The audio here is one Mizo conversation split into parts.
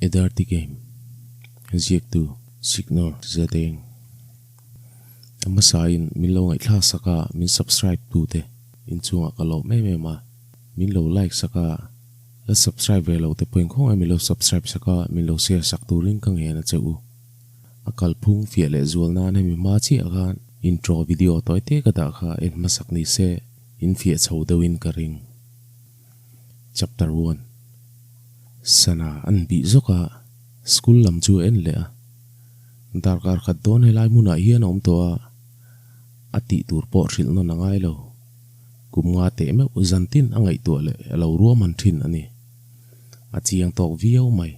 A Dirty Game ziaktu Signor Zadeng a hmasain min lo ngaihthlak sak a, min subscribe tute inchungah ka lawm em em a, min lo like sak a, la subscribe ve lo te pawhin khawngaih min lo subscribe sak a, min lo share sak turin ka ngen a che u. A kalphung fiah leh zual nan hemi hma chiah khan intro video tawi te ka dah kha en hmasak ni se in fiah chho deuhin ka ring. Chapter 1 Sana an bih zawk a, school lam chu a en leh a. Darkar khat dawn helai hmunah hian a awm tawh a, a tih tur pawh hrilh nawn a ngai lo. Kum nga teh meuh zantin a ngaihtuah leh a lo ruahman thin a ni. A chiang tawk viau mai.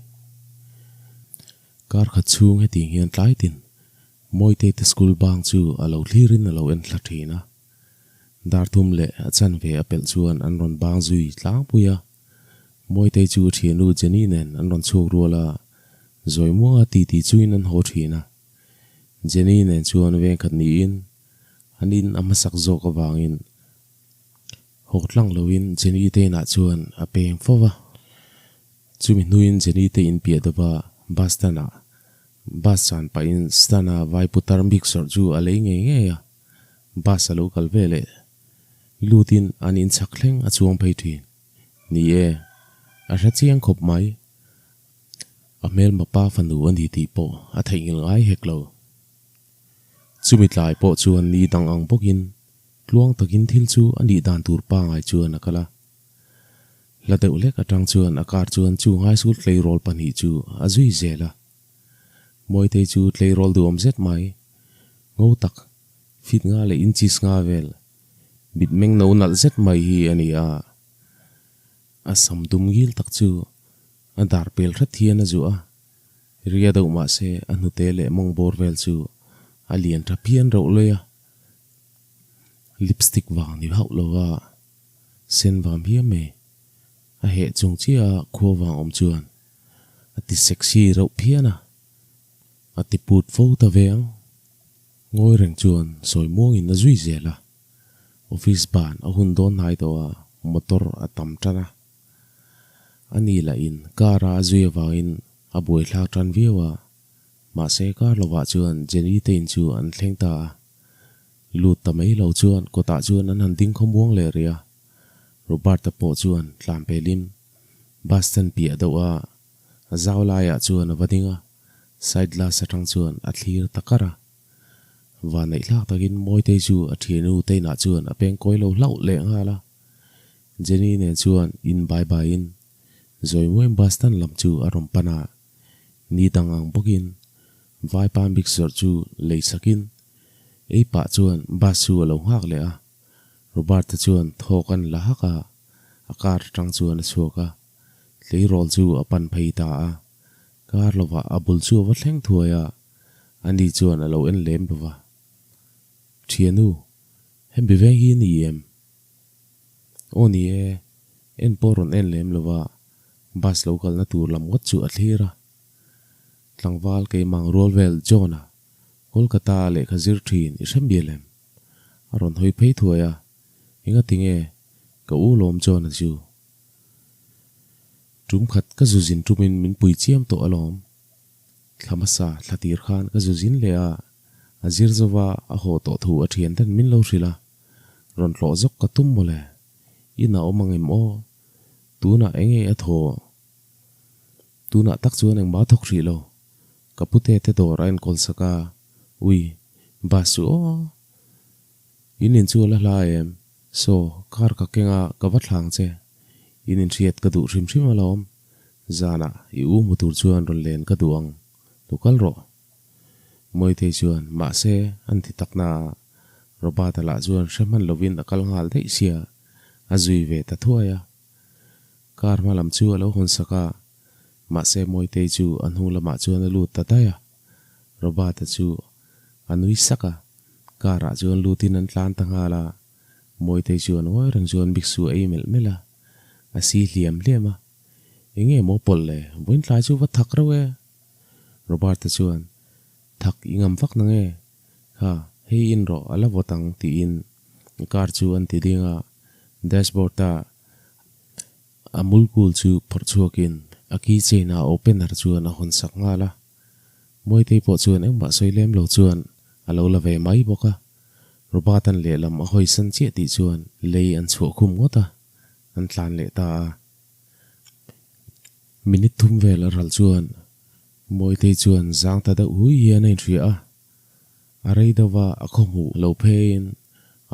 Kar khat chhung hetiang hian tlai tin Mawitei te school bang chu a lo thlirin a lo en thla thin a. Dar thum leh a chanve a pelh chuan an rawn bang zui tlangpui a. Mawitei chu thiannu Jenny nen an rawn chhuak rual a, zawi muanga titi chuin an haw thin a. Jenny nen chuan veng khat niin an in a hmasak zawk avangin haw tlang loin Jenny te inah chuan a peng fo va. Chumi hnuin Jenny te in piah deuh a bus stand ah bus chan pahin stand a vai putar bik sawrh chu a lei ngei ngei a, bus a lo kal ve leh lutin an in chhak thleng a chuang phei thin. Ni e, a hre chiang khawp mai. A hmelma pa fanu a ni tih pawh a theihnghilh ngai hek lo. Chumi tlai pawh chuan ni dang ang bawkin tluang takin thil chu a nih dan tur pangai chuan a kal a. Hla deuh hlek atang chuan a kar chuan chu ngaisul tleirawl pahnih chu a zui zel a. Mawitei chu tleirawl duhawm zet mai, ngo tak, fit nga leh inches nga vel, mitmeng no nalh zet mai hi a ni a. A sam dum ngil tak chu a dar pel hret hian a zuah a, ria deuh mah se a hnute leh mawng bawr vel chu a lian tha phian reuh lawih a. Lipstick vang ni hauh lova Sen vam hiam e. A heh chung chiah a khua vang awm chuan a ti sexy reuh phian a, a ti put fo ta ve ang. Ngawi reng chuan sawi muangin a zui zel a. Office ban a hun dawn hnai tawh a, motor a tam tan a. A ni lah in car a a zui avangin a buaithlak tan viau a, mahse car lovah chuan Jenny te in chu an thleng ta a. Lut ta mai lo chuan kawtah chuan an han ding khawmuang leh rih a, Robert-a pawh chuan tlan pelin bus stand piah deuh a a zau laiah chuan a va ding a, side glass atang chuan a thlir ta kar a. Vanneih hlak takin Mawitei chu a thianu te inah chuan a peng kawi lo hlauh leh nghal a, Jenny nen chuan in bai baiin Zawimuain bus stand lam chu a rawn pan a, ni dang ang bawkin Vaipa mixer chu lei sakin ei pah chuan bus chu a lo nghak leh a, Robert-a chuan thawk an la hak a, a car atang chuan a chhuak a, tleirawl chu a pan phei ta a, car lovah a bul chu a va thleng thuai a, ani chuan a lo en lem lo va. Thianu, hemi veng hi ni em? Aw ni e, en pawh rawn en lem lo va, bus lo kalna tur lam ngawt chu a thlir a. Tlangval keimang rual vel John-a Kolkata a lehkha zir thin i hre mial em? A rawn hawi phei thuai a, Enga tinge ka u lawm John-a chu? Tum khat ka zu zin tumin min pui chiam tawh alawm. Thla hmasa thla tir khan ka zu zin leh a, a zir zova a haw tawh thu a thian ten min lo hrilh a, rawn tlawh zawk ka tum mawle. Inah awm ang em aw? Tunah enge a thaw? Tunah tak chuan engmah thawk hrih lo. Ka pute te dawr a enkawl sak a, Ui, bus chu aw. In in chu a la hla em? Saw, car ka keng a, ka va thlang che. In inhriat ka duh hrim hrim alawm. Zanah i u hmu tur chuan rawn len ka duh ang. Lo kal rawh. Mawitei chuan, Mahse, an ti tak na a. Robert-a lah chuan hre hman lovin a kal nghal daih sia, a zui ve ta thuai a. Car hma lam chu a lo hawn sak a, mahse Mawitei chu a hnu lamah chuan a lut ta daih a. Robert-a chu a nui sak a, car ah chuan lutin an tlan ta nghal a. Mawitei chuan ngawi reng chuan biksu a ei melh melh a, a si hliam hliam a. Enge maw pawlh le, vawiin tlai chu va thak reuh e. Robert-a chuan, Thak i ngam vak na nge? Kha, hei in rawh a la vawt ang tiin car chu an ti ding a, dashboard-a A mulkul chu phawrh chhuakin a key chain a opener chuan a hawn sak nghal a. Mawitei pawh chuan engmah sawi lem lo chuan a lo la ve mai bawk a. Robert-a'n lehlam a hawisan chiah tih chuan lei an chhuah khum ngawt a, an tlan leh ta a. Minute thum vel a ral chuan Mawitei chuan zang ta deuh hui hian a inhria a. A rei deuh va a khawhmuh lo pheiin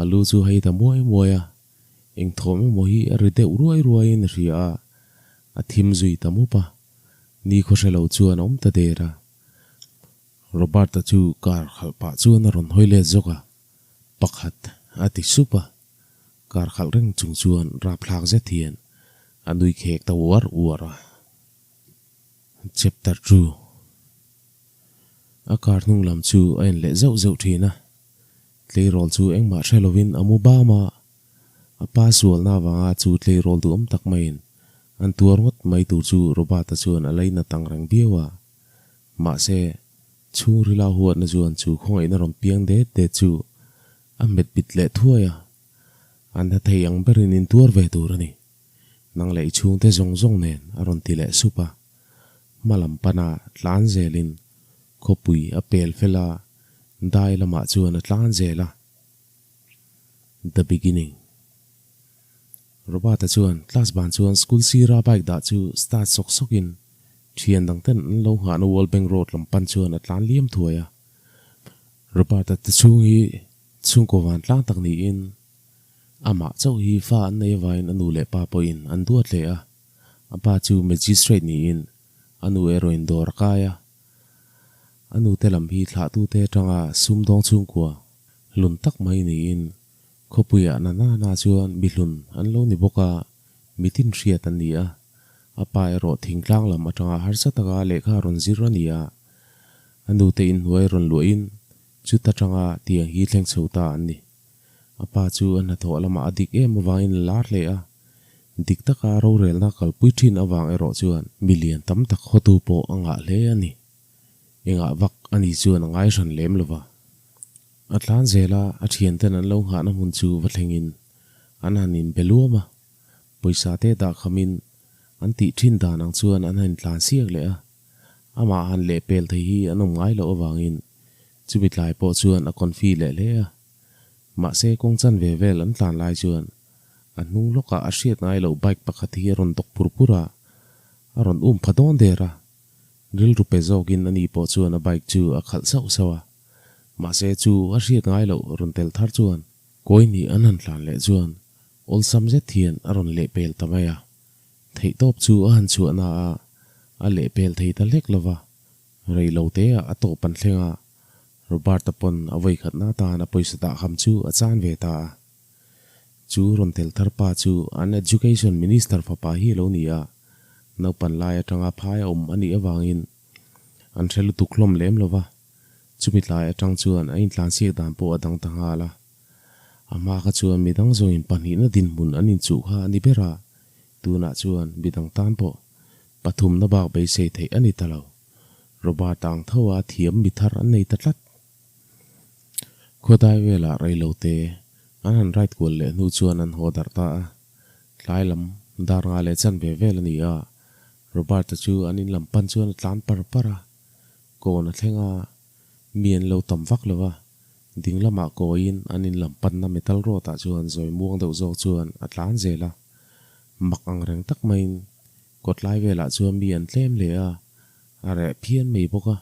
a lu chu hei ta muai muai a, eng thawm emaw hi a ri deuh ruai ruaiin a hria a, a thim zui ta mup a. Ni khawhre lo chuan a awm ta der a. Robert-a chu car khalh pah chuan a rawn hawi let zawk a, Pakhat, a ti sup a. Car khalh reng chung chuan rapthlak zet hian a nui khek ta uar uar a. Chapter ii. A car hnung lam chu a en leh zauh zauh thin a. Tleirawl chu engmah hre lovin a mu bam a, a pa sualna avanga chu tleirawl duhawm tak maiin an tuar ngawt mai tur chu Robert-a chuan a laina tang reng viau a. Mahse, chhungrila huatna chuan chu khawngaihna rawn piang det det chu a hmet bit leh thuai a, an ha thei ang berin in tuar ve tur a ni. Nang leh i chhungte zawng zawng nen a rawn ti leh sup a. Hma lam pana tlan zelin khawpui a pel fel a, dai lamah chuan a tlan zel a. The beginning. Robert-a chuan class ban chuan school sira bike dah chu start sawk sawkin thian dang ten an lo nghahna World Bank Road lam pan chuan a tlan liam thuai a. Robert-a te chhung hi chhungkaw van tlang tak niin amah chauh hi fa an nei avangin a nu leh pa pawhin an duat hle a. A pa chu magistrate niin a nu erawh in dawr a kai a. A nute lam hi thlahtute atanga sumdawng chhungkua hlun tak mai niin Khawpuiah na na na chuan mi hlun an lo ni bawk a, mitin hriat an ni a. A pa erawh thingtlang lam atanga harsa taka lehkha rawn zir a ni a. A nute inhnuai rawn luahin chuta tanga tiang hi thleng chho ta an ni. A pa chu a hnathawh lamah a dik em avangin a lar hle a. Dik taka rorelna kalpui thin avang erawh chuan mi lian tam tak hawtu pawh a ngah hle a ni. Engah vak a ni chuan a ngai hran lem lova. A tlan zel a, a thianten an lo nghahna hmun chu va thlengin an han inbe luam a, pawisa te dah khamin an tih thin dan ang chuan an han intlan siak leh a, amah han lehpel thei hi an awm ngai loh avangin chumi tlai pawh chuan a confi leh hle a. Mahse kawng chanve vel an tlan lai chuan a hnung lawkah a hriat ngai loh bike pakhat hi a rawn dawk pur pur a, a rawn um pha dawn der a, rilru pe zawkin ani pawh chuan a bike chu a khalh sauh sauh a. Mahse chu a hriat ngai loh rawn tel thar chuan kawi hnih an han tlan leh chuan awlsam zet hian a rawn lehpel ta mai a. Theihtawp chu a han chhuah na a, a lehpel thei ta hlek lova. Rei lo te ah a tawp an thleng a, Robert-a pawn a vawikhatna atan a pawisa dah kham chu a chan ve ta a. Chu rawn tel thar pa chu an Education Minister fapa hi a lo ni a, naupan lai atanga phai a awm a nih avangin an hre lutuk hlawm lem lova. Chumi tlai atang chuan a intlansiak dan pawh a dang ta nghal a. A hma kha chuan midang zawngin pahnihna dinhmun an inchuh kha a ni ber a, tunah chuan midang tan pawh pathumna bak beisei theih a ni ta lo. Robert ang tho a thiam mi thar an nei ta tlat. Khawdai velah reilote an han ride kual leh hnu chuan an haw darh ta a. Tlai lam dar nga leh chanve vel a ni a, Robert-a chu an in lam pan chuan a tlan par par a. Kawn a thleng a, mi an lo tam vak lo a, ding lamah kawiin an in lam panna metal road ah chuan zawi muang deuh zawk chuan a tlan zel a, mak ang reng tak maiin kawtlai velah chuan mi an tlem hle a, a reh phian mai bawk a.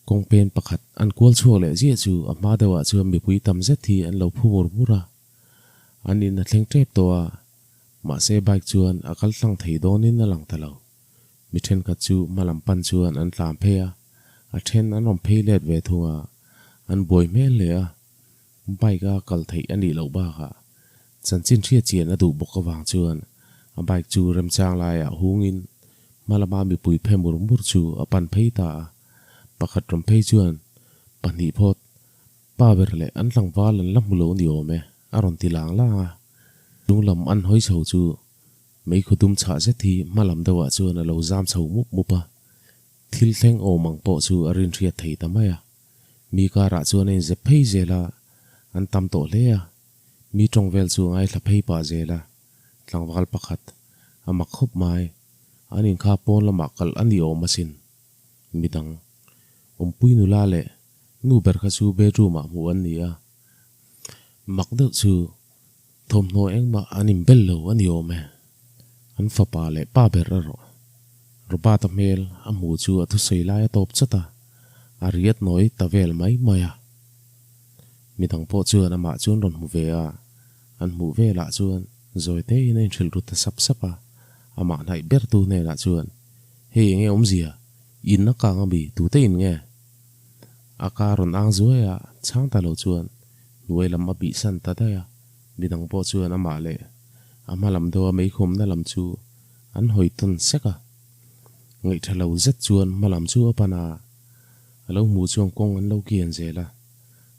Kawng pen pakhat an kual chhuak leh ziah chu a hma deuhah chuan mipui tam zet hi an lo phu mur mur a, an in a thleng tep tawh a, mahse bike chuan a kal tlang thei dawnin a lang ta lo. Mi thenkhat chu hma lam pan chuan an tlan phei a, a then an rawn phei let ve thung a, an buai hmel hle a, bike a kal theih a nih loh bakah chanchin hriat chian a duh bawk avang chuan a bike chu remchang laiah hungin hma lama mipui phe mur mur chu a pan phei ta a, pakhat rawn phei chuan pahnih phawt pa ber leh an tlangval an la hmu lo ni awm e a rawn ti lang lang a, hnunglam an hawi chho chu Meikhu dum chhah zet hi hma lam deuhah chuan a lo zam chho mup mup a, thil thleng awm ang pawh chu a rinhriat thei ta mai a. Mi karah chuan a inzep phei zel a, an tam tawh hle a. Mi tawng vel chu a ngaithla phei pah zel a, tlangval pakhat a mak khawp mai. An in kha pawn lamah kalh a ni awm asin. Midang, awmpui nula leh nu ber kha chu bedroom ah hmuh an ni a. Mak deuh chu thawmhnaw engmah an inbel lo a ni awm e. An fapa leh pa ber erawh Robert-a hmel a hmuh chu a thusawi lai a tawp chat a, a riat nawi ta vel mai mai a. Midang pawh chuan amah chu an rawn hmu ve a, an hmuh velah chuan zawi tein a inhrilh ru ta sap sap a, amah hnaih bertu hnenah chuan, Hei enge awmzia? In a kang ami? Tute in nge? A ka rawn ang zuai a, chhang ta lo chuan hnuai lam a bihsan ta daih a, midang pawh chuan amah leh a hma lam deuha meikhawmna lam chu an hawi tawn sek a. Ngaihtha lo zet chuan hma lam chu a pan a, a lo hmuh chuan kawng an lo kian zel a,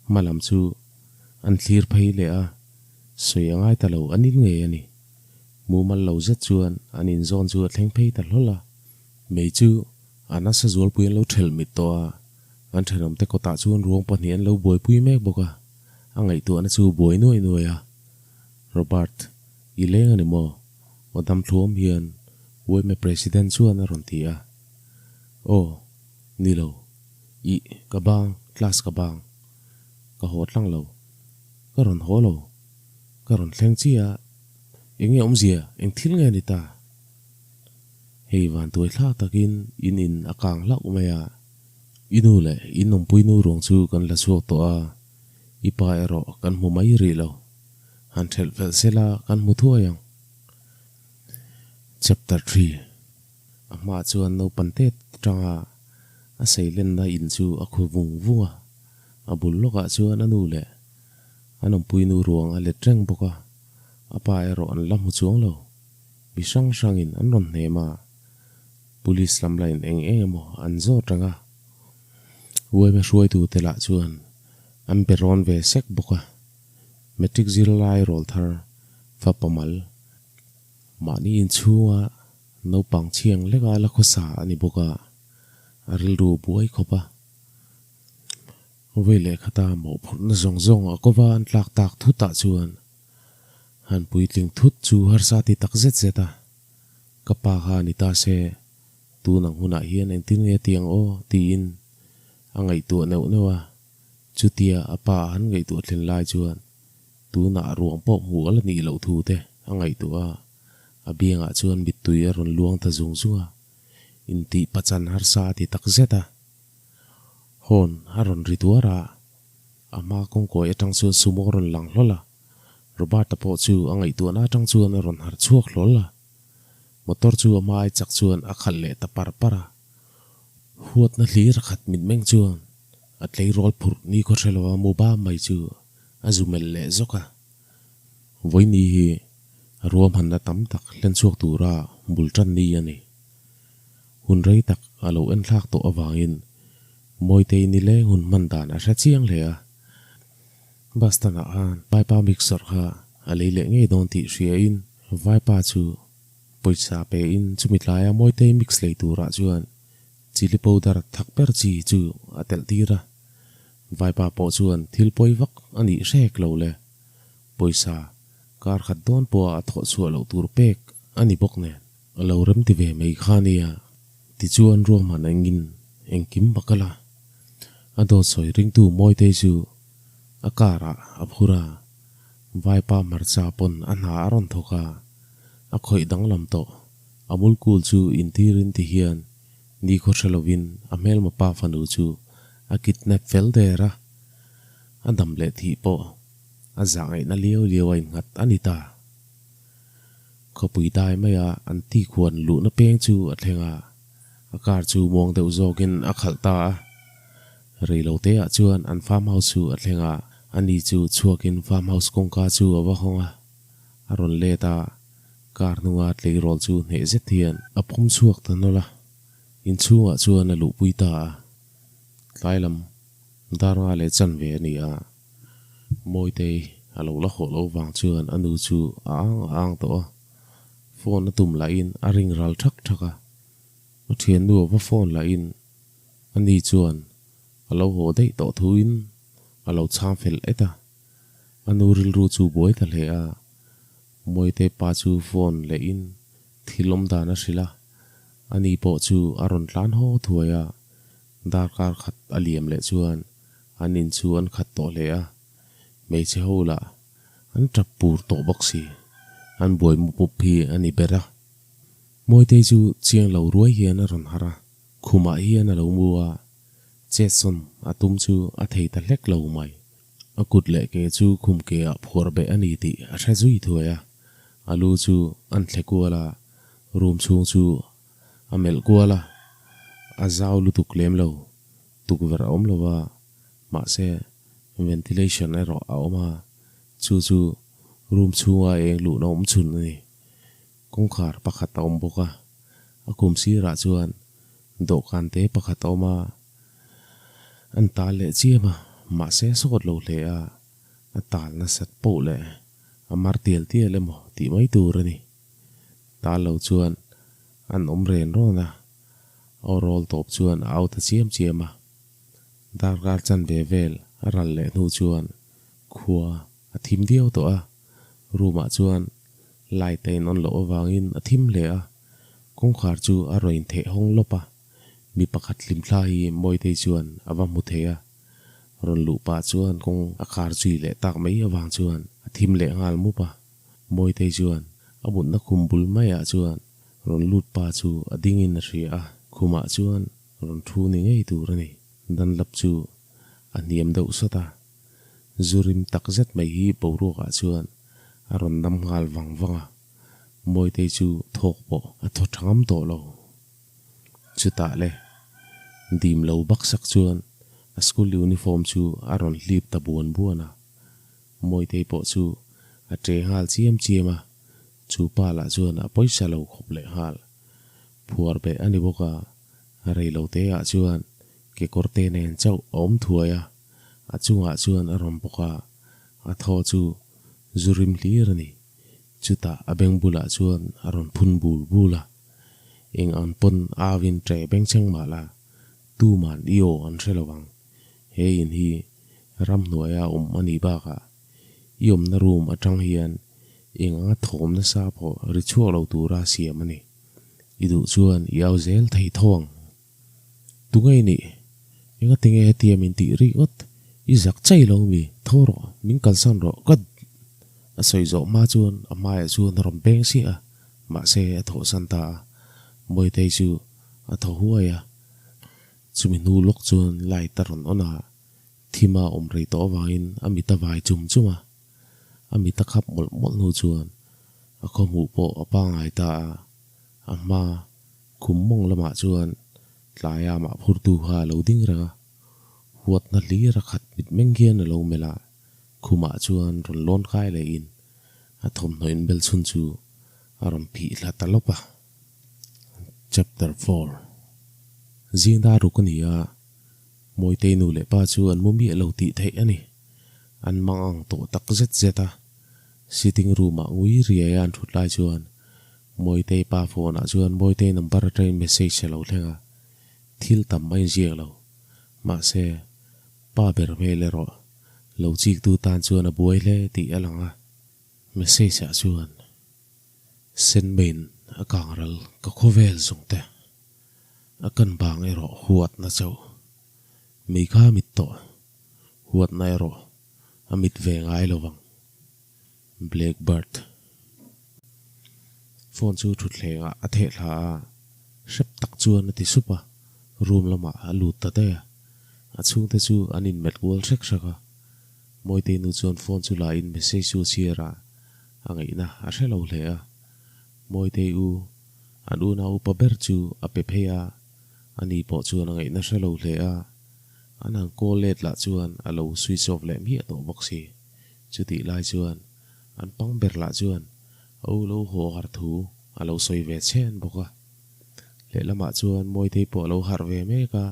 hma lam chu an thlir phei leh a, sawi a ngai ta lo an in ngei a ni. Mumal lo zet chuan an inzawn chu a thleng phei ta hlawl a, mei chu a nasa zualpui an lo thelh mit tawh a, an thenawmte kawtah chuan ruang pahnih an lo buaipui mek bawk a, a ngaihtuahna chu buai nuai nuai a. Robert, i leng a ni maw? Aw dam thluam hian Uaime President chuan a rawn ti a. Aw, ni lo. Ih, ka bang, class ka bang. Ka haw tlang lo. Ka rawn haw lo. Ka rawn thleng chiah a. Eng nge awmzia? Eng thil nge ni ta? Hei vantuai thlak takin in in a kang hlauh mai a. I nu leh in awmpui nu ruang chu kan la chhuak tawh a, i pa erawh kan hmu mai rih lo. Han thelh felh sela kan hmu thuai ang. Chapter Three A hmaah chuan naupang tet atanga a seilenna in chu a khu vung vung a, a bul lawkah chuan a nu leh an awmpui nu ruang a let reng bawk a, a pa erawh an la hmu chuang lo. Mi hrang hrangin an rawn hnem a, police lam lain eng eng emaw an zawt reng a, uaime hruaitute lah chuan an be rawn ve sek bawk a. Matric zirlai rawl thar fapa mal mahni inchhunga naupang chhiang leka la khawsa a ni bawk a, a rilru buai khawp a. Vawi lehkhata mawhphurhna zawng zawng a kova an tlak tak thutah chuan han puitling thut chu harsa ti tak zet zet a, Ka pa kha ni ta se, tun ang hunah hian engtin nge ti ang aw? tiin a ngaihtuah neuh neuh a. Chutia a pa han ngaihtuah thlen lai chuan tunah ruang pawh hmuh a la nih loh thu te a ngaihtuah a, a biangah chuan mittui a rawn luang ta zung zung a, intih pachan harsa a ti tak zet a. Horn a rawn ri duar a, a hma kawngkawi atang chuan sumo a rawn lang hlawl a, Robert-a pawh chu a ngaihtuahna atang chuan a rawn harh chhuak hlawl a, motor chu a hma ai chak chuan a khalh leh ta par par a. Huatna hlir a khat mitmeng chuan a tleirawl phurh ni khaw hre lova mu bam mai chu a zu melh leh zawk a. Vawiini hi ruahmanna tam tak hlen chhuak tura bul tan ni a ni. Hun rei tak a lo en thlak tawh avangin Mawitei nileng hun hman dan a hre chiang hle a. Bus stand-ah khan Vaipa mixer kha a lei leh ngei dawn tih hriain Vaipa chu Pawisa pe in chumi tlaia Mawitei mix lei turah chuan chilli powder thak ber chi chu a telh tir a. Vaipa pawh chuan thil pawi vak a nih hrek lo le. Pawisa kar khat dawn pawha a thawh chhuah loh tur pek a ni bawk nen. A lo rem ti ve mai kha nia. Tichuan ruahman engin engkim a kal a. A dawt sawi ringtu Mawitei chu a car ah a phur a. Vaipa hmarcha pawn a hna a rawn thawk a. A khawih danglam tawh. A mulkul chu intirin ti hian nikhaw hre lovin a hmelma pa fanu chu a kidnap fel der a, a dam leh thih pawh a zah ngaihna liau liau a innghat a ni ta. Khawpui dai maia an tikhuan luhna peng chu a thleng a, a car chu muang deuh zawkin a khalh ta a. Reiloteah chuan an farm house chu a thleng a, ani chu chhuakin farm house kawngka chu a va hawng a. A rawn let a, car hnunga tleirawl chu hneh zet hian a pawm chhuak ta nawlh a, inchhungah chuan a luhpui ta a. Tlai lam dar nga leh chanve a ni a, Mawitei a lo la hawh loh vang chuan a nu chu a ang a ang tawh a, phone a tum lahin a ring ral thak thak a, a thiannu a va phone lahin a ni chuan a lo haw daih tawh thuin a lo chhang fel et a. A nu rilru chu buai ta hle a, Mawite pa chu phone leh in thil awm dan a hrilh a. Ani pawh chu a rawn tlan haw thuai a, darkar khat a liam leh chuan an in chu an khat tawh hle a, hmeichhe ho lah an tap pur tawh bawk si, an buai mup mup hi a ni ber a. Mawitei chu chiang lo ruai hian a rawn harh a, khumah hian a lo mu a, chetsawn a tum chu a thei ta hlek lo mai. A kut leh ke chu khum ke ah phuar beh a ni tih a hre zui thuai a, a lu chu an thle kual a, room chhung chu a melh kual a, a zau lutuk lem lo, tukverh a awm lo va, mahse ventilation erawh a awm a, chu chu room chhunga eng luhna awm chhun a ni. Kawngkhar pakhat a awm bawk a, a kum sirah chuan dawhkan te pakhat a awm a, an tal leh chiam a, mahse a sawt lo hle a, a tal nasat poh leh a mar tial tial emaw tih mai tur a ni. Tal lo chuan an awm ren rawn a, aw rawl tawp chuan a au ta chiam chiam a. Darkar chanve vel a ral leh hnu chuan khua a thim viau tawh a, room ah chuan light a in on loh avangin a thim hle a, kawngkhar chu a rawn intheh hawng lawp a, mi pakhat hlimthla hi Mawitei chuan a va hmu thei a, rawn luh pah chuan kawng a khar zui leh tak mai avang chuan a thim leh nghal mup a, Mawitei chuan a mutna khum bul maiah chuan rawn lut pa chu a dingin a hria a, khumah chuan rawn thu ni ngei tur a ni, Dunlap chu a hniam deuh sawt a. Zu rim tak zet mai hi boruakah chuan a rawn dam nghal vang vang a, Mawitei chu thawk pawh a thaw tha ngam tawh lo. Chutah le, dim lo baksak chuan a school uniform chu a rawn hlip ta buan buan a, Mawitei pawh chu a ṭe nghal chiam chiam a, chu pa lah chuan a pawisa lo khawp leh nghal. Phuar beh a ni bawk a, reilote ah chuan kekawrte nen chauh a awm thuai a. A chungah chuan a rawn bawk a, a thaw chu zu rim hlir a ni. Chutah a beng bulah chuan a rawn phun bul bul a, Eng ang pawn awin ṭe bengchheng mah la, tuman i aw an hre lo ang. He in hi ramhnuaia awm a nih bakah i awmna room aṭang hian eng anga thawm nasa pawh ri chhuak lo tura siam a ni. I duh chuan i au zel thei tho ang. Tunge i nih? Engati nge hetia min tih rik ngawt? I zak chai lo mi? Tho rawh, min kalsan rawh ka A sawi zawh hma chuan a hmaiah chuan a rawn peng siah a, mahse a thawhsan ta a. Mawitei chu a thaw huai a, chumi hnu lawk chuan light a rawn on a, thima awm rei tawh avangin a mit a vai chum chum a. A mit a khap mawlh mawlh hnu chuan a khawhmuh pawh a pangngai ta a, a hma Khum mawng lamah chuan tlaia mah phurtu kha a lo ding reng a, huatna hlir a khat mit meng hian a lo melh a, khumah chuan rawn lawn kai lehin a thawmhnaw inbel chhun chu a rawn phih hla ta lawp a. Chapter 4 Zingdar ruk a ni a, Mawitei nu leh pa chu an mu miah lo tih theih a ni. An mang ang tawh tak zet zet a, sitting room ah ngui riai a an thut lai chuan Mawitei pa phone ah chuan Mawitei number atangin message a lo thleng a, thil tam a inziak lo. Mahse, pa ber hmel erawh lo chik tu tan chuan a buai hle tih a lang a. Message ah chuan, Senmain a kangral ka khawvel zawng te, a kan bang erawh huatna chauh. Mei kha a mit tawh, huatna erawh a mit ve ngai lo vang. Blackbird phone chu thutthleng ah a theh thla a, hrep tak chuan a ti sup a, room lamah a lut ta daih a, a chhungte chu an inmelh kual hrek hrek a, Mawitei nu chuan phone chu la in message chu a chhiar a, a ngaihna a hre lo hle a, Mawitei u an unau upa ber chu a pe phei a, ani pawh chuan a ngaihna hre lo hle a, an han call let lah chuan a lo switch off leh miah tawh bawk si. Chutih lai chuan an pang ber lah chuan a u lo haw har thu a lo sawi ve chhen bawk a. Lehlamah chuan Mawitei pawh a lo harh ve mek a,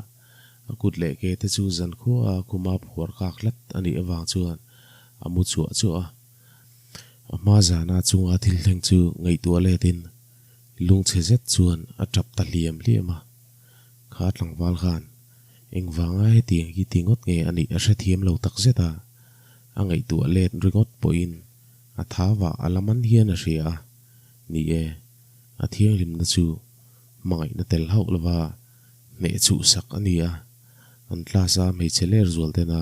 a kut leh ke te chu zankhua a khuma phuar kak hlat a nih avang chuan a mu chuah chuah a. A hma zana chunga thil thleng chu ngaihtuah letin lungchhe zet chuan a tap ta hliam hliam a. Kha tlangval khan engvanga hetiang hi ti ngawt nge a nih a hrethiam lo takzet a. A ngaihtuah let ringawt pawhin a tha vah a la man hian a hria a, ni e, a thianghlimna chu Hmangaihna tel hauh lova hneh chhuhsak a ni a, an class-a hmeichhe ler zual tena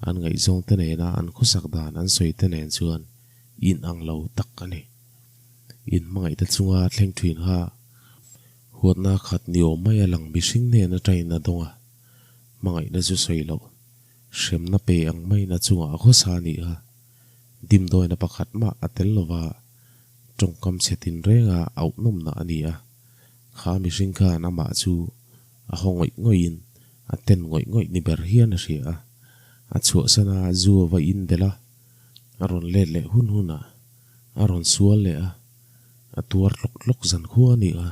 an ngaihzawng te nena an khawsak dan an sawi te nen chuan in ang lo tak a ni. In hmangaihte chunga thleng thin kha huatna khat ni awm mai a lang mihring hnen atangin a dawng a, hmangaihna chu sawi loh hremna pe ang maiin a chungah a khawsa a nih kha. Dimdawina pakhat mah a tel lova tawngkam chhe tinrenga auhnawmna a ni a, kha mihring khan amah chu a haw ngawih ngawihin a ten ngawih ngawih ni ber hian a hria a, a chhuahsan a zu a va in belh a, a rawn let leh hun hunah a rawn sual leh a, a tuar tlawk tlawk zan khua a nih kha.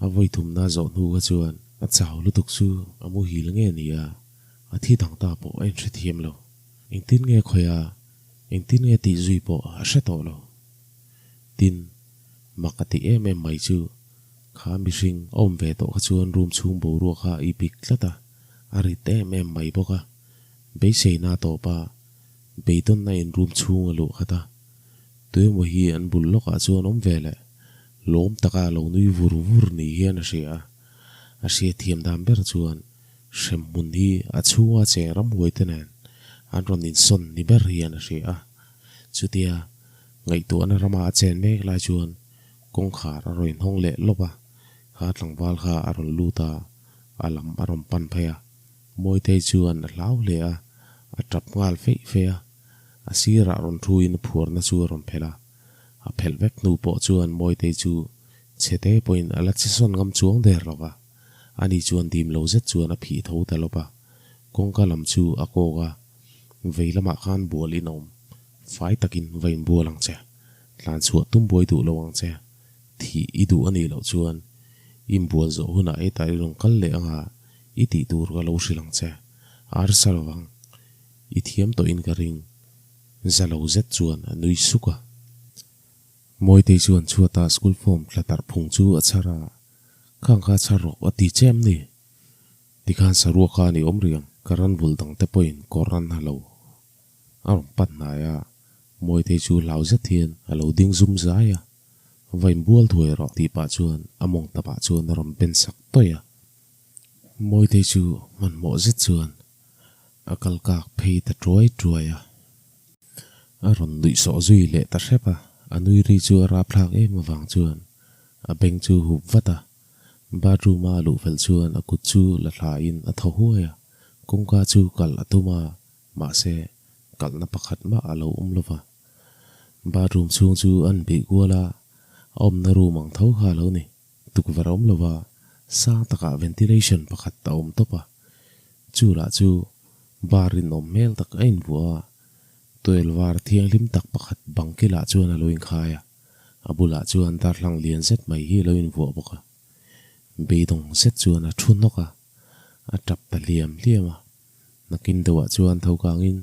A vawithumna zawh hnu kha chuan a chau lutuk chu a muhil nge ni a, a thi dang ta pawh a inhrethiam lo. Engtin nge khawiha Engtin nge tih zui pawh a hre tawh lo. Tin, mak a ti em em mai chu kha mihring a awm ve tawh kha chuan room chhung boruak kha a ipik tlat a, a rit em em mai bawk a. Beiseina a tawp a, beidawnna in room chhung a luh khat a. Tuemaw hi an bul lawkah chuan awm ve leh lawm taka a lo nui vur vur ni hian a hria a. A hriatthiam dan ber chuan Hremhmun hi a chhunga cheng ramhuai te nen an rawn insawn ni ber hian a hria a. Chutia ngaihtuahna rama a chen mek lai chuan kawngkhar a rawn inhawng leh lawp a, kha tlangval kha a rawn lut a, a lam a rawn pan phei a. Mawitei chuan a hlau hle a, a tap nghal feih feih a, a sirah rawn thuin a phuarna chu a rawn phelh a. A phelh vek hnu pawh chuan Mawitei chu chhete pawhin a la che sawn ngam chuang der lo va. Ani chuan dim lo zet chuan a phih tho ta lawp a, kawngka lam chu a kawk a, vei lamah khan bual in awm, fai takin va inbual ang che, tlan chhuah tum buai duh lo ang che, thih i duh a nih loh chuan inbual zawh hunah hetah i rawn kal leh anga i tih tur ka lo hrilh ang che, a arsa lo vang, i thiam tawhin ka ring, za lo zet chuan a nui suk a. Mawitei chuan chhuatah school form tla tarh phung chu a chhar a, Khang kha chhar rawh a ti che em ni? Tikhan saruak kha a ni awm riang, ka ran vul dang te pawhin kawr an ha lo. A rawn pan hnai a, Mawitei chu hlau zet hian a lo ding zum zai a, Va inbual thuai rawh tih pah chuan a mawng tapah chuan a rawn ben sak tawih a. Mawitei chu hmanhmawh zet chuan a kal kak phei ta tuai tuai a. A rawn nuih sawh zui leh ta hrep a, a nui ri chu a rapthlak em avang chuan a beng chu hup vat a. Bathroom a luh fel chuan a kut chu la thla in a thaw huai a, kawngka chu kalh a tum a, mahse kalhna pakhat mah a lo awm lo va. Bathroom chhung chu an bih kual a, a awmna room ang tho kha a lo ni. Tukverh a awm lo va, sang takah ventilation pakhat a awm tawp a, chu lah chu bar rinawm hmel tak a invuah a, tuel var thianghlim tak pakhat bang kilah chuan a lo inkhai a, a bulah chuan darhlang lian zet mai hi a lo invuah bawk a. Beidawng zet chuan a thu hnawk a, a tap ta hliam hliam a. Nakin deuhah chuan tho kangin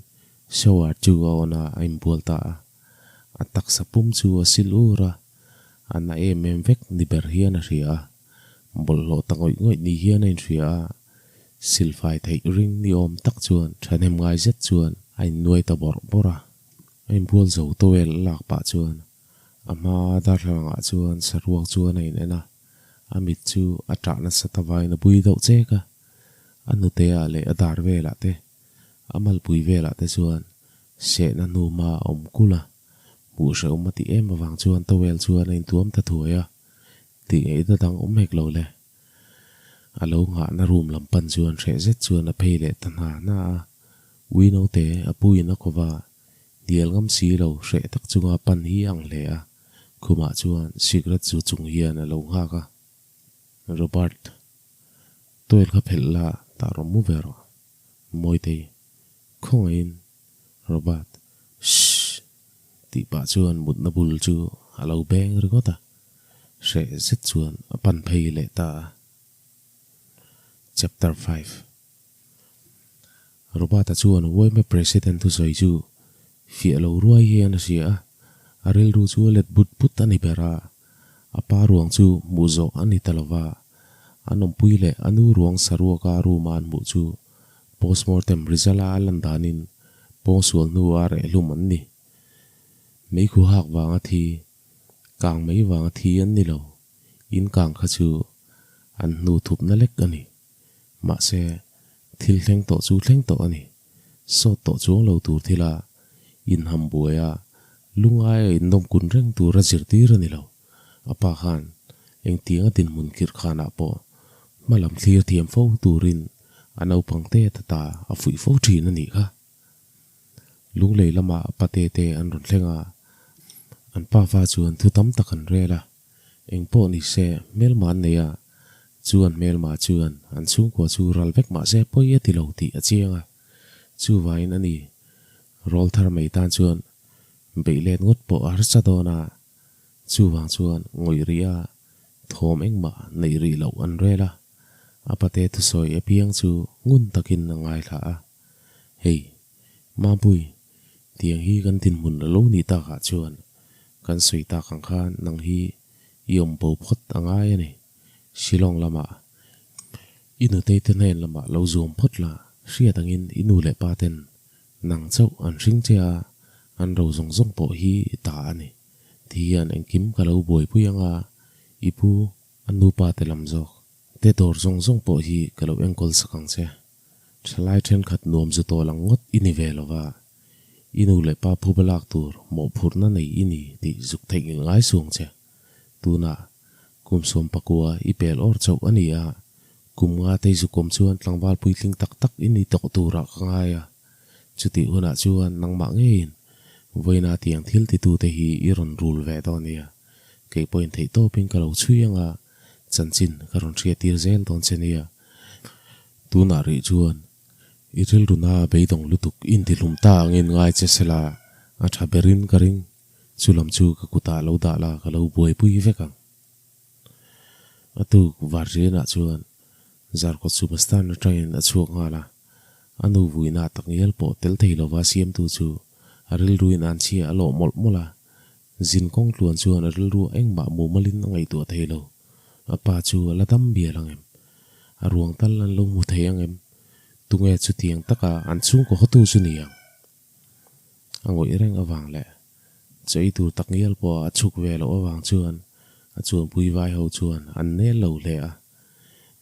shower chu a awn a, a inbual ta a. A taksa pum chu a sil ur a, a na em em vek ni ber hian a hria a, bawlhhlawh ta ngawih ngawih ni hian a inhria a, silfai theih ring ni awm tak chuan thahnem ngai zet chuan a innuai ta bawrh bawrh a. A inbual zo towel a lak pah chuan a hma darthlalangah chuan saruak chuan a in en a, a mit chu a ṭah nasa ta vain a bui deuh chek a, a hnuteah leh a dar velah te, a malpui velah te chuan sehna hnu hma a awm kulh a, hmuh hrehawm a tih em avang chuan towel chuan a intuam ta thuai a, tih ngaihna dang awm hek lo le. A lo nghahna room lam pan chuan hreh zet chuan a phei leh ta hna hna a, ui naute a pu in a kawva hnial ngam si lo hreh tak chunga pan hi a ang hle a, khumah chuan cigarette zu chung hian a lo nghak a. Robert, towel kha phelh la tah rawh mu ve rawh. Mawitei, Khawngaihin Robert, Shh! tih pah chuan mutna bul chu a lo beng ringawt a, hreh zet chuan a pan phei leh ta a. Chapter 5 Robert-a chuan Uaime President thusawi chu fiah lo ruai hian a hria a, a rilru chu a let but but a ni ber a, a pa ruang chu hmuh zawh a ni ta lo va, an awmpui leh a nu ruang saruaka room-a an hmuh chu Postmortem result a lan danin pawngsual hnu a reh hlum an ni. Meikhu hak vanga thi, kang mai vanga thi an ni lo. In kang kha chu. An hnu thupna lek a ni. Mahse, thil thleng tawh chu thleng tawh a ni. Sawt tawh chuang lo tur thila inham buai a, lungaia innawmkun reng tura zirtir a ni lo. A pa khan engtianga dinhmun khirh khanah pawh hma lam thlir thiam fo turin a naupang te ta ta a fuih fo thin a nih kha. Lunglei lama pate te an rawn thleng a, an pafa chuan thu tam tak an rel a, eng pawh ni se hmelma an nei a, chu an hmelma chuan an chhungkua chu ral vek mah se pawi a ti lo tih a chiang a, chuvangin a ni rawl thar mai tan chuan beih let ngawt pawh a harsa dawn a, Chuvang chuan ngawih rih a, thawm engmah neih rih loh an rel a, a pate thusawi apiang chu ngun takin a ngaithla a. Hei, Mapui, tiang hi kan dinhmun a lo nih takah chuan kan sawi tak ang khan nang hi i awm bo phawt a ngai a ni. Shillong lamah i nutei te hnen lamah lo zuam phawt la, hriat angin i nu leh pa ten nang chauh an hring che a, an ro zawng zawng pawh hi ta a ni. Ti hian engkim ka lo buaipui ang a, i pu, a nupa te lam zawk. Te dawr zawng zawng pawh hi ka lo enkawl sak ang che. Thalai thenkhat nuam zu tawl ang ngawt i ni ve lo va, i nu leh pa phuba lak tur mawhphurhna nei i ni tih zuk theihnghilh ngai suang che. Tunah kum 14 i pel awr chauh a ni a, kum nga tei zukawm chuan tlangval puitling tak tak i ni tawh turah ka ngai a. Chutih hunah chuan nangmah ngeiin vawiina tiang thil titute hi i rawn rul ve dawn nia. Kei pawhin theih tawpin ka lo chhui ang a, chanchin ka rawn hriattir zel dawn che nia. Tunah rih chuan i rilruna beidawng lutuk intihlum ta angin ngai che sela a tha berin ka ring. Chu lam chu ka kutah lo dah la ka lo buaipui vek ang. A tuk Varrianah chuan Zarkawt Sumastan atangin a chhuak nghal a, a nu vuina tak ngial pawh tel thei lova siamtu chu a rilruin an chhia a lawh mawlh mawlh a, zin kawng tluan chuan a rilru engmah mumalin a ngaihtuah thei lo. A pa chu a la dam bial ang em? A ruang tal an lo hmu thei ang em? Tunge chutiang taka an chhungkaw hotu chu ni ang? A ngawih reng avang leh chawi tur tak ngial pawh a chhuk ve loh avang chuan a chuanpui vai ho chuan an nel lo hle a,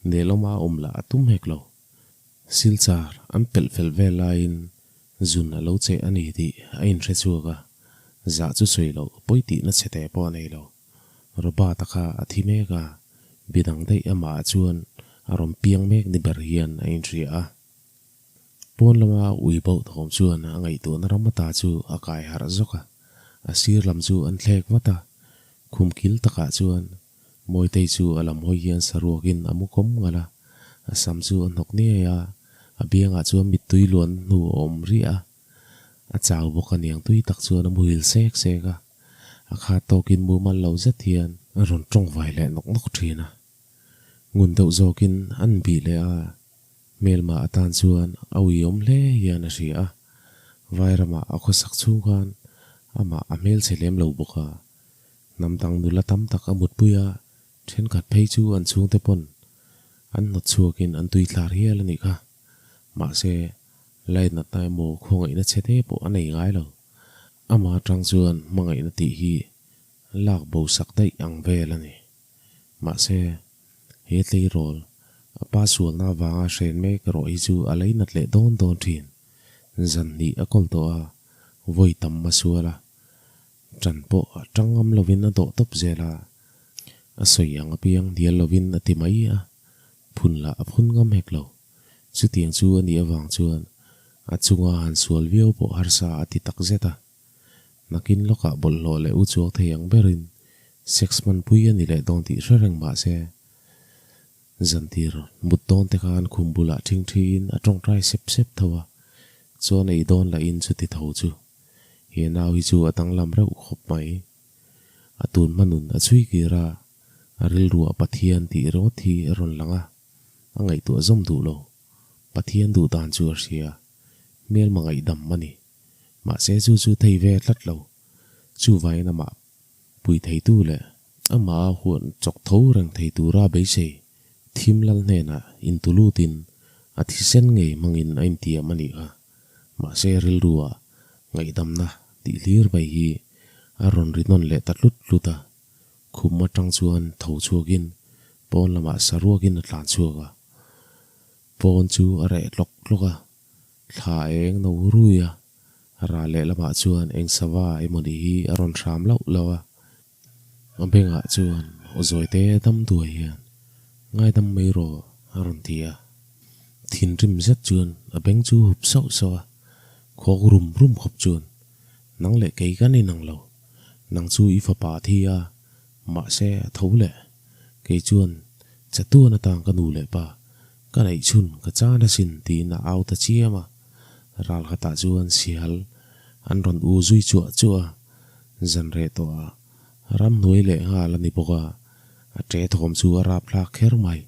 nelawma awm lah a tum hek lo. Silchar an pelh fel vel laiin zun a lo cheh a ni tih a inhre chhuak a, zah chu sawi loh pawi tihna chhe teh pawh a nei lo. Robert-a kha a thi mek a, bidang daih amah chuan a rawn piang mek ni ber hian a inhria a. Pawn lama ui bauh thawm chuan a ngaihtuahna ram ata chu a kai harh zawk a, a sir lam chu an thlek vat a, khum kil takah chuan Mawitei chu a lam hawi hian saruakin a mu kawm ngalh a, a sam chu a hnawk niai a, a biangah chuan mittui luan hnu a awm riah a, a chau bawk a niang tui tak chuan a muhil sek sek a, a khat tawkin mumal lo zet hian a rawn tawngvai leh nawk nawk thin a, ngun deuh zawkin an bih leh a. Hmelma atan chuan a uiawm hle hian a hria a, Vairamah a khawsak chhung khan amah a hmelchhe lem lo bawk a, hnam dang nula tam tak a mutpui a, thenkhat phei chu an chhungte pawn an hnawt chhuakin an tui thlar hial a nih kha. Mahse, lainatna emaw khawngaihna chhe te pawh a nei ngai lo. Amah atang chuan hmangaihna tih hi lak bo sak daih ang vel a ni. Mahse, he tleirawl, a pa sualna avanga hren mek erawh hi chu a lei nat leh dawn dawn thin. Zan hnih a kawl tawh a, vawi tam a sual a, ṭan pawh a ṭang ngam lovin a dawh tawp zel a, a sawi ang apiang hnial lovin a ti mai a, phun lah a phun ngam hek lo. Chutiang chu a nih avang chuan a chunga han sual viau pawh harsa a ti tak zet a. Nakin lawkah bawlhhlawh leh u chuak thei ang berin sex hmanpui a ni leh dawn tih hre reng mah se, zantir mut dawn te khan khum bulah ṭhingṭhiin a ṭawngṭai sep sep tho a, chuan ei dawn lahin chuti tho chu he nau hi chu a danglam reuh khawp mai. A tun hmanun a chhui kir a, a rilruah Pathian tih ringawt hi a rawn lang a, a ngaihtuah zawm duh lo. Pathian duh dan chu a hria, hmelma ngaihdam a ni. Mahse chu chu thei ve tlat lo. Chuvain amah pui theitu leh amah a huan chawk tho reng thei tura beisei thim lal hnenah intulutin a thisen ngei hmangin a intiam a nih kha. Mahse rilrua ngaihdamna tih hlir mai hi a rawn ri nawn leh ta tlut tlut a. Khum atang chuan tho chhuakin. Pawn lamah saruakin a tlan chhuak a, pawn chu a reh tlawk tlawk a, thla eng no rui a, ral lehlamah chuan eng sava emawni hi a rawn hram lauh lauh a. A bengah chuan aw zawite dam duai hian ngaidam mai rawh a rawn ti a. Thinrim zet chuan a beng chu hup sauh sauh a, khawk rum rum khawp chuan nang leh kei kan inang lo, nang chu i fapa a thi a, mahse a tho leh. Kei chuan chatuan atang ka nu leh pa ka neih chhun ka chan asin tiin a au ta chiam a, ral khatah chuan sihal an rawn u zui chuah chuah a. Zan reh tawh a, ramhnuai leh nghal a ni bawk a, a ṭe thawm chu a rap thlak kher mai.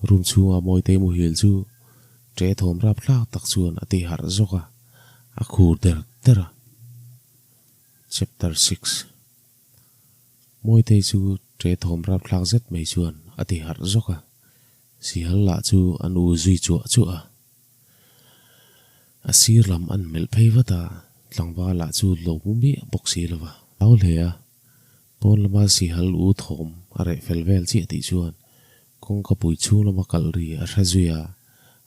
Room chhunga Mawitei muhil chu ṭe thawm rap thlak tak chuan a ti harh zawk a, a khur der der a. Chapter Six Mawitei chu ṭe thawm rap thlak zet mai chuan a ti harh zawk a, sihal lah chu an u zui chuah chuah a. A sir lam an melh phei vat a, tlangval lah chu lo mu miah bawk si lo va. Au hle a, pawn lama sihal u thawm a reh fel vel chiah tih chuan kawngka pui chhung lama kalh ri a hre zui a,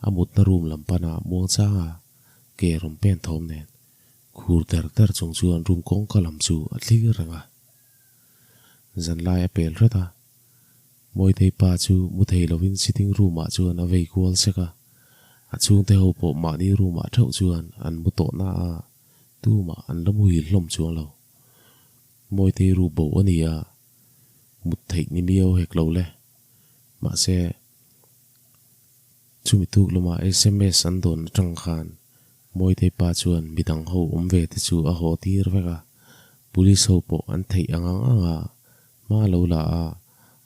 a mutna room lam pana muangchanga ke rawn pen thawm nen khur der der chung chuan room kawngka lam chu a thlir reng a. Zanlai a pel hret a, Mawitei pa chu mu thei lovin sitting room ah chuan a vei kual sek a, a chhungte ho pawh mahni room ah theuh chuan an mu tawh na a, tumah an la muhil hlawm chuang lo. Mawitei ru bo a ni a, mut theih ni miau hek lo le. Mahse, chumi tuk lama sms an dawn atang khan Mawitei pa chuan midang ho awm ve te chu a haw tir vek a, police ho pawh an theih ang ang ang a, Hma lo la a,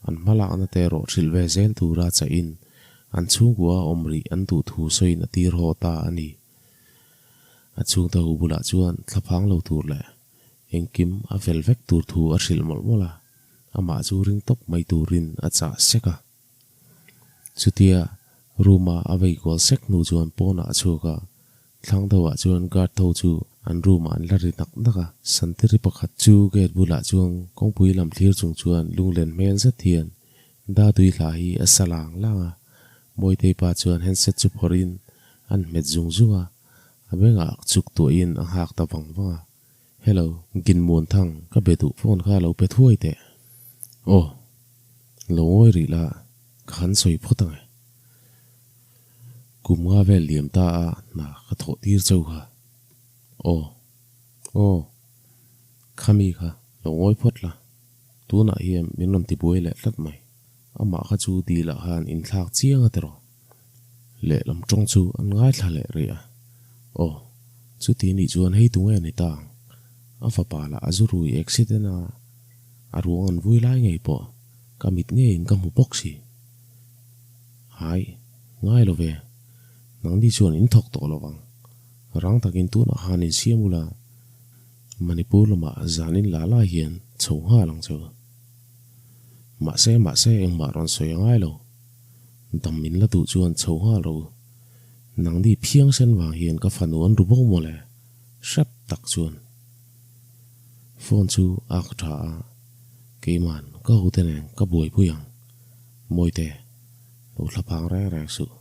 an hmalakna te erawh hrilh ve zel tura chahin an chhungkua awm rih an duh thu sawiin a tir haw ta a ni. A chhungte ho bulah chuan thlaphang lo tur leh engkim a fel vek tur thu a hrilh mawlh mawlh a, amah chu ring tawp mai turin a chah sek a. Chutia room-a a vei kual sek hnu chuan pawnah a chhuak a, Thlang deuhah chuan guard tho chu an room ah an la ri nak nak a, santiri pakhat chu gate bulah chuan kawngpui lam thlir chung chuan lunglen hmel zet hian Dadui hla hi a sa lang lang a, Mawitei pa chuan handset chu phawrhin an hmet zung zung a, a bengah chuk tuahin a nghak ta vang vang a, Hello, Ginmuanthang, ka be duh phone kha lo pe thuai teh. Aw, lo ngawi rih la, ka han sawi phawt ang e. Kum nga vel liam ta a hna ka thawh tir cheu kha. Aw. Aw. Khami kha lo ngawi phawt la. Tunah hian min rawn tibuai leh tlat mai. Amah kha chu dil ah khan inthlak chiang a tiraw. Lehlam tawng chu an ngaithla leh rih a. Aw. Chuti nih chuan hei tunge ni ta ang. A fapa lah a zu rui accident a a ruang an vui lai ngei pawh ka mit ngeiin ka hmu bawk si. Hai, ngai lo ve. Nangni chuan in thawk tawh lo vang. Rang takin tunah khan in siam ula, Manipur lamah zan in la lai hian chho nghal ang che u. Mahse, mahse engmah rawn sawi a ngai lo. Dam in la duh chuan chho nghal rawh u. Nangni phiang sen vang hian ka fanu an ru bo mawle, hrep tak chuan. Phone chu a ka tha a, keiman ka hote nen ka buaipui ang. Mawite, lo thla phang reng reng suh.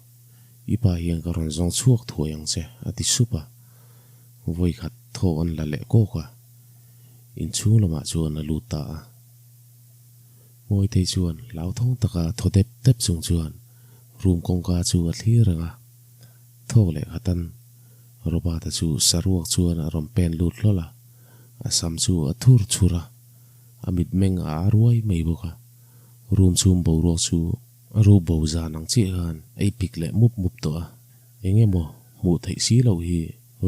I pa hian ka rawn zawng chhuak thuai ang che, a ti sup a. Vawi khat thaw an la leh kawk a. Inchhung lamah chuan a lut ta a. Mawitei chuan hlauthawng taka thaw dep dep chung chuan room kawngka chu a thlir reng a. Thawk leh khatan Robert-a chu saruak chuan a rawn pen lut hlawl a. A sam chu a thur chhur a, a mitmeng a a ruai mai bawk a. Room chhung boruak chu a ru bo zan ang chiah khan a i pik leh mup mup tawh a, eng emaw hmuh theih si loh hi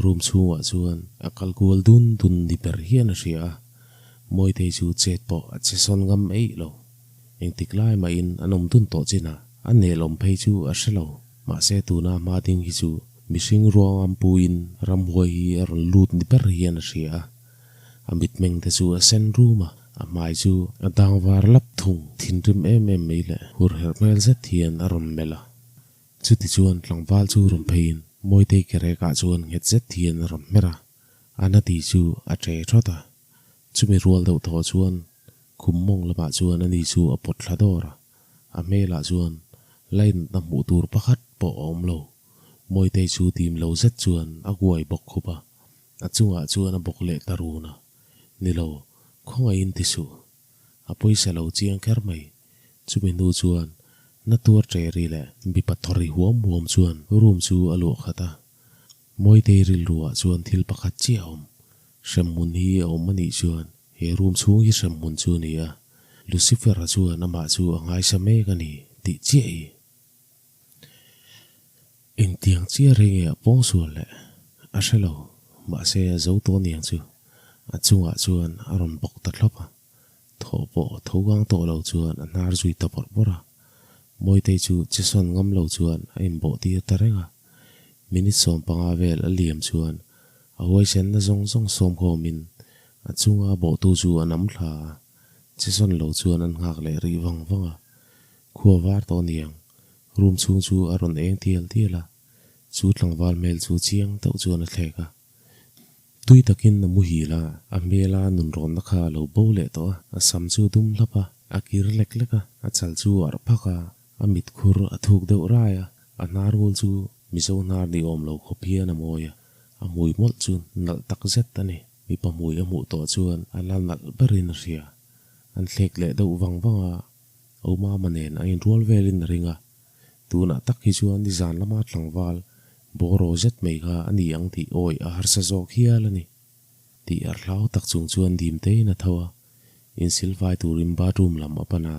room chhungah chuan a kal kual dun dun ni ber hian a hria a, Mawitei chu chet pawh a che sawn ngam eih lo. Engtik lai mahin an awm dun tawh chin a, a nelawm phei chu a hre lo. Mahse tuna hma ding hi chu mihring ruangam puiin ramhuai hi a rawn lut ni ber hian a hria a. A mitmeng te chu a sen rum a, a hmai chu a dang var lap thung. Thinrim em em mai leh hur herh hmel zet hian a rawn melh a. Chuti chuan tlangval chu rawn pheiin Mawitei kerekah chuan nghet zet hian a rawn hmer a, a na ti chu a ṭe ṭhawt a. Chumi rual deuh thaw chuan khum mawng lamah chuan ani chu a pawt thla dawr a. A hmelah chuan lainatna hmuh tur pakhat pawh a awm lo. Mawitei chu tim lo zet chuan a kuai bawk khup a, a chungah chuan a bawk leh ta run a. Ni lo, khawngaihin ti suh. A pawisa lo chiang kher mai. Chumi hnu chuan na tuar ṭe ri leh mipa thaw ri huam huam chuan room chu a luah khat a. Mawitei rilruah chuan thil pakhat chiah a awm. Hremhmun hi a awm a nih chuan he room chhung hi hremhmun chu a ni a, Lucifer-a chuan amah chu a ngaisa mek a ni tih chiah hi. Engtiang chiah rei nge a pawng sual le? A hre lo, mahse a zo tawh aniang chu. A chungah chuan a rawn bawk ta thlawp a, thaw pawh tho gang tawh lo chuan a hnar zui ta bawrh bawrh a. Mawitei chu che sawn ngam lo chuan a inbawh tir ta reng a. Minute 15 vel a liam chuan a huaisenna zawng zawng sawm khawmin a chunga bawhtu chu a nam thla a, che sawn lo chuan an nghak leh rih vang vang a. Khua var tawh aniang, room chhung chu a rawn eng tial tial a, chu tlangval hmel chu chiang deuh chuan a thlek a. Tui takin a muhil a, a hmela nunrawnna kha a lo bo leh tawh a, a sam chu a dum hlap a, a kir lek lek a, a chal chu a arh phak a, a mit khur a thuk deuh rai a, a hnar ngul chu Mizo hnar ni awm lo khawp hian a mawi a, a hmui mawlh chu nalh tak zet a ni. Mipa hmui a hmuh tawh chuan a la nalh berin a hria. An thlek leh deuh vang vang a, Aumama nen a inrual velin a ring a, tunah tak hi chuan nizan lama tlangval bawraw zet mai kha a ni ang tih awi a harsa zawk hial a ni. Tih a hlau tak chung chuan dim tein a tho a, insilfai turin bathroom lam a pan a,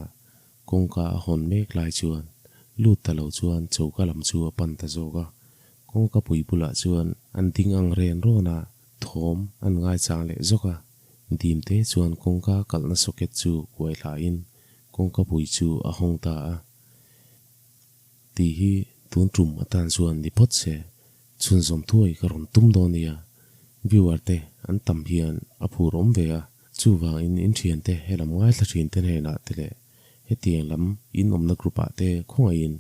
kawngka a hawn mek lai chuan lut ta lo chuan choka lam chu a pan ta zawk a, kawngka pui bulah chuan an ding ang ren rawn a, thawm an ngaichang leh zawk a, dim te chuan kawngka kalhna socket chu kuai hlain Kawngka pui chu a hawng ta a. Tih hi tun tum atan chuan ni phawt se, chhunzawm thuai ka rawn tum dawn nia. Viewer te an tam hian a phur awm ve a, chuvangin in thiante helam ngaithla thin te hnenah te leh hetiang lam in awmna group ah te khawngaihin.